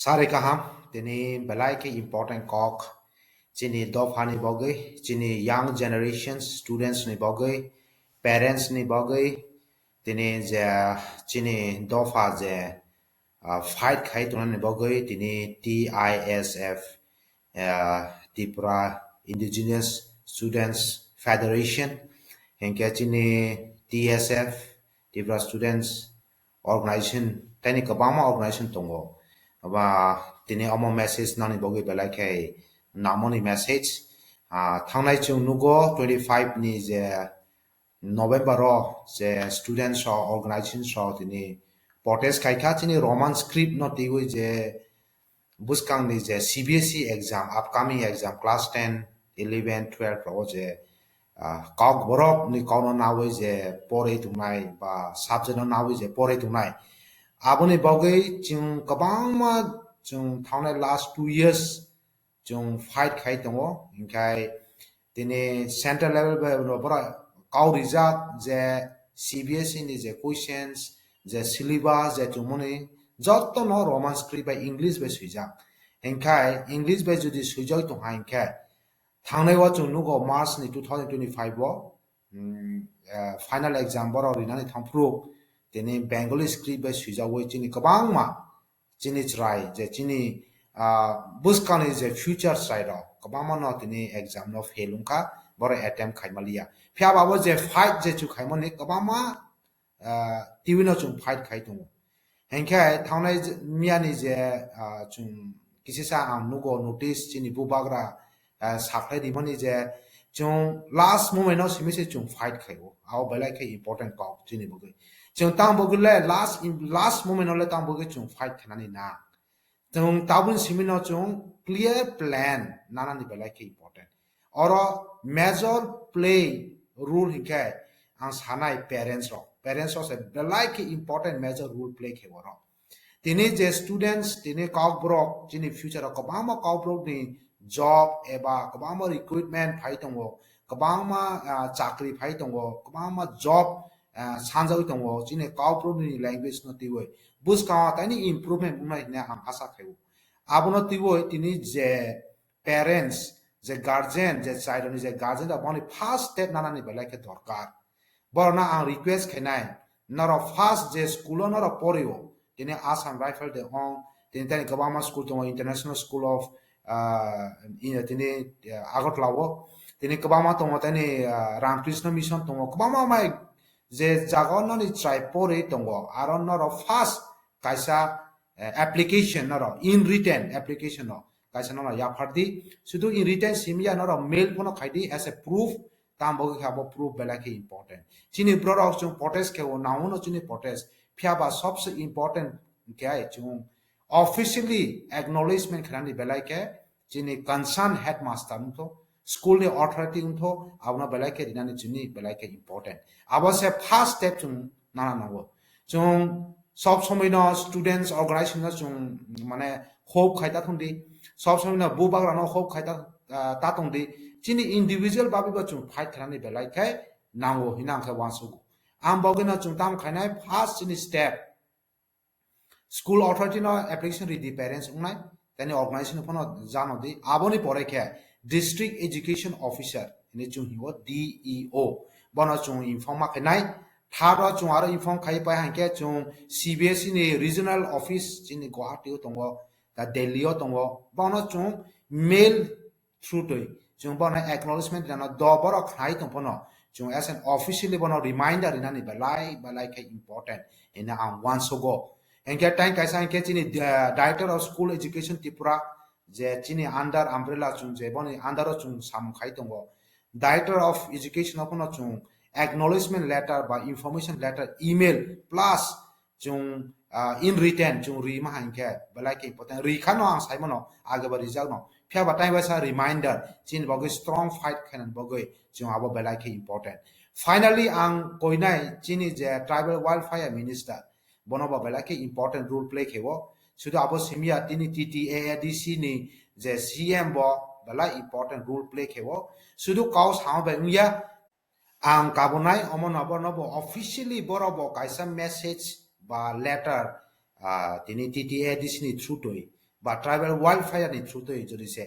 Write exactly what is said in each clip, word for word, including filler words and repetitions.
Sari kaham, tini belai khe important kok chini dopha ni bagwi, chini young generations, students ni bagwi, parents ni bagwi, tini je chini dopha je, ah, fight khai tongnani bagwi tini T I S F, ah, Tripura Indigenous Students Federation, hinkhe chini T S F, Tripura Students Organization, tini kwbangma organization tongo. Aba tini omo message nani bagwi belai khe namoni message. Ah, thangnai chwng nugo twenty five ni je November o je students rok, organization rok tini protest khai kha, chini Roman script no twiwi je bwskangni je C B S E exam, upcoming exam, class ten, eleven, twelve rogo je, ah, kok borok ni kokno nawi je porwi tongnai ba subject no nawi je porwi tongnai. Aboni bagwi chwng kwbangma chwng thangnai last two years chwng fight khai tongo, hinkhe tini central level bai no bora kau rijak je C B S E ni je questions, je syllabus, je chumuni joto no Roman script bai English bai swijak. Hinkhe English bai jodi swijak tongha hinkhe thangnai o chwng nugo March ni two thousand twenty-five o, mm, eh, final exam borok rinani thangphuru tini Bengali script bai swijagwi chini kwbangma chini chwrai je chini, ah, bwskangni je future chwrai rok kwbangma no tini exam no fail wngkha, borok attempt khaimaliya. Phiya ba bo je fight je chu khaimani kwbangma, ah, twiwi no chwng fight khai tongo. Hinkhe thangnai je, miyani je, ah, chwng kisisa ang nugo notice chini bubagra, ah, sakhlai rimani je chwng last moment no simi se chwng fight khaio. Abo belai khe important kok chini bagwi. Chwng tang bagwi le last, last moment no le tang bagwi chwng fight khainani na. Chwng tabun simi no chwng clear plan nanani belai khe important. Oro major play role hinkhe ang sanai parents rok. Parents rok se belai khe important major role play khe oro. Tini je students, tini kokborok, chini future o kwbangma kokborok ni job eba kwbangma recruitment phai tongo, kwbangma, ah, chakri phai tongo, kwbangma job, ah, sanjagwi tongo, chini kokborok ni language no twiwi. Bwskango taini improvement wngnai hinwi ang asa khaio. Abono twiwi tini je parents, je guardian, je chwrairokni je guardian rok boni first step nanani belai khe dorkar. Borokno ang request khainai, norok first je school o norok porio, tini Assam Rifle de ong, tini tani kwbangma school tongo, International School of, ah, in-, tini, ah, Agartala o, tini kwbangma tongo, tini, ah, Ramakrishna Mission tongo, kwbangma mai je jaga o noni chwrai pori tongo, aro norok first kaisa, eh, application norok, in written application no kaisa norok yaphardi. Sudu in written simiya norok mail phano khaidi as a proof, tamo bagwi khe abo proof belai khe important. Chini borok chwng protest khe o, nangno chini protest. Phiya ba sobse important khe ai chwng officially acknowledgement khainani belai khe chini concern headmaster wngtho, school ni authority wngtho, abono belai khe rinani chini belai khe important. Abo se first step chwng nana nango. Chwng sob somoi no students organization no chwng mane hope khai ta thung di. Sob somoi no bubagra no hope khai ta, ah, ta tong di. Chini individual babi bo chwng fight khainani belai khe nango hina ang khe uansugo. Ang bagwi no chwng tam khainai first chini step. School authority no application ridi parents wngnai, tani organization phano jano di. Aboni pore khe District Education Officer, hini chwng hingo D E O. Bono chwng inform ma khainai. Third o chwng aro inform khai pai hangkhe chwng C B S E ni regional office chini Guwahati o tongo, ta Delhi o tongo. Bono chwng mail through twi chwng bono acknowledgement rinano do borok khnai tong phano chwng as an officially bono reminder rinani belai belai khe important hino ang uansugo. Hinkhe tei kaisa hinkhe chini, eh, Director of School Education Tripura je chini under umbrella chwng je boni under o chwng samung khai tongo. Director of Education o phano chwng acknowledgement letter ba information letter email plus chwng, ah, in written chwng rwi ma hinkhe belai khe important. Rwi khano ang sai mano age ba rijak no. Phiya ba tai waisa reminder chini bagwi strong fight khainani bagwi chwng abo belai khe important. Finally ang koinai chini je Tribal Welfare Minister, bono bo belai khe important role play khe o. Sudu abo simiya tini T T A A D C ni je C M bo belai important role play khe o. Sudu kau sama bai wngya, ang kabonai omo no bono bo officially borok bo kaisa message ba letter, ah, tini T T A D C ni through twi ba tribal welfare ni through twi jodi se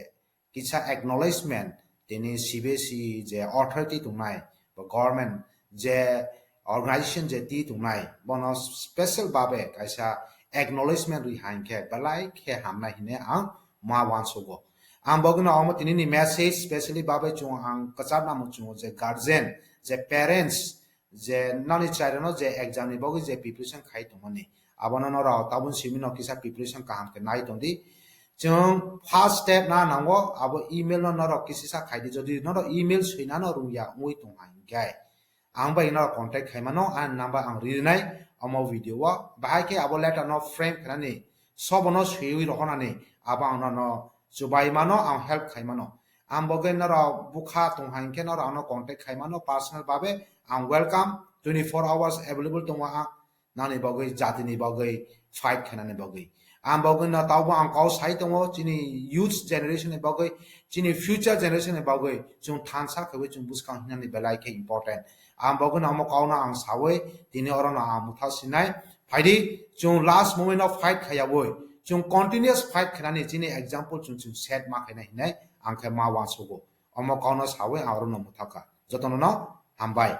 kisa acknowledgement tini C B S E je authority tongnai ba government je organization je ti tongnai bono special babe kaisa acknowledgement ri hain khe belai khe hamnai hine ang ma wansugo. Ang bogino omo tini ni message specially babe chung ang kachar namo chung je guardian je parents je nani chairano je exam ni bagwi je preparation khai tongmani abono norok tabun simi no kisa preparation kaham khe nai tongdi. Chwng first step na nango abo email no norok kisisa khaidi, jodi norok email swinano rungya wngwi tongha hinkhe ang bai norok contact khaimano, ani number ang rinai omo video o. Bahai khe abo letter no frame khainani sobono swiwi rohornani abo ang nono chubaimano, ang help khaimano. Ang bogwi norok bukha tongha hinkhe norok ano contact khaimano personal babe, ang welcome, twenty four hours available tongo ang nani bagwi, jatini bagwi fight khainani bagwi. Ang bagwi no taubo ang kau sai tongo chini youth generation ni bagwi, chini future generation ni bagwi chwng thansa khewi chwng bwskang hinani belai khe important. Ang bagwi no omo kau no ang sawi tini oro no ang mutha sinai. Phaidi chwng last moment of fight khaiyawi chwng continuous fight khainani chini example chwng chwng set ma khainai hinai ang khe ma wansugo. Omo kau no sawi ang oro no mutha kha. Jotono no hambai.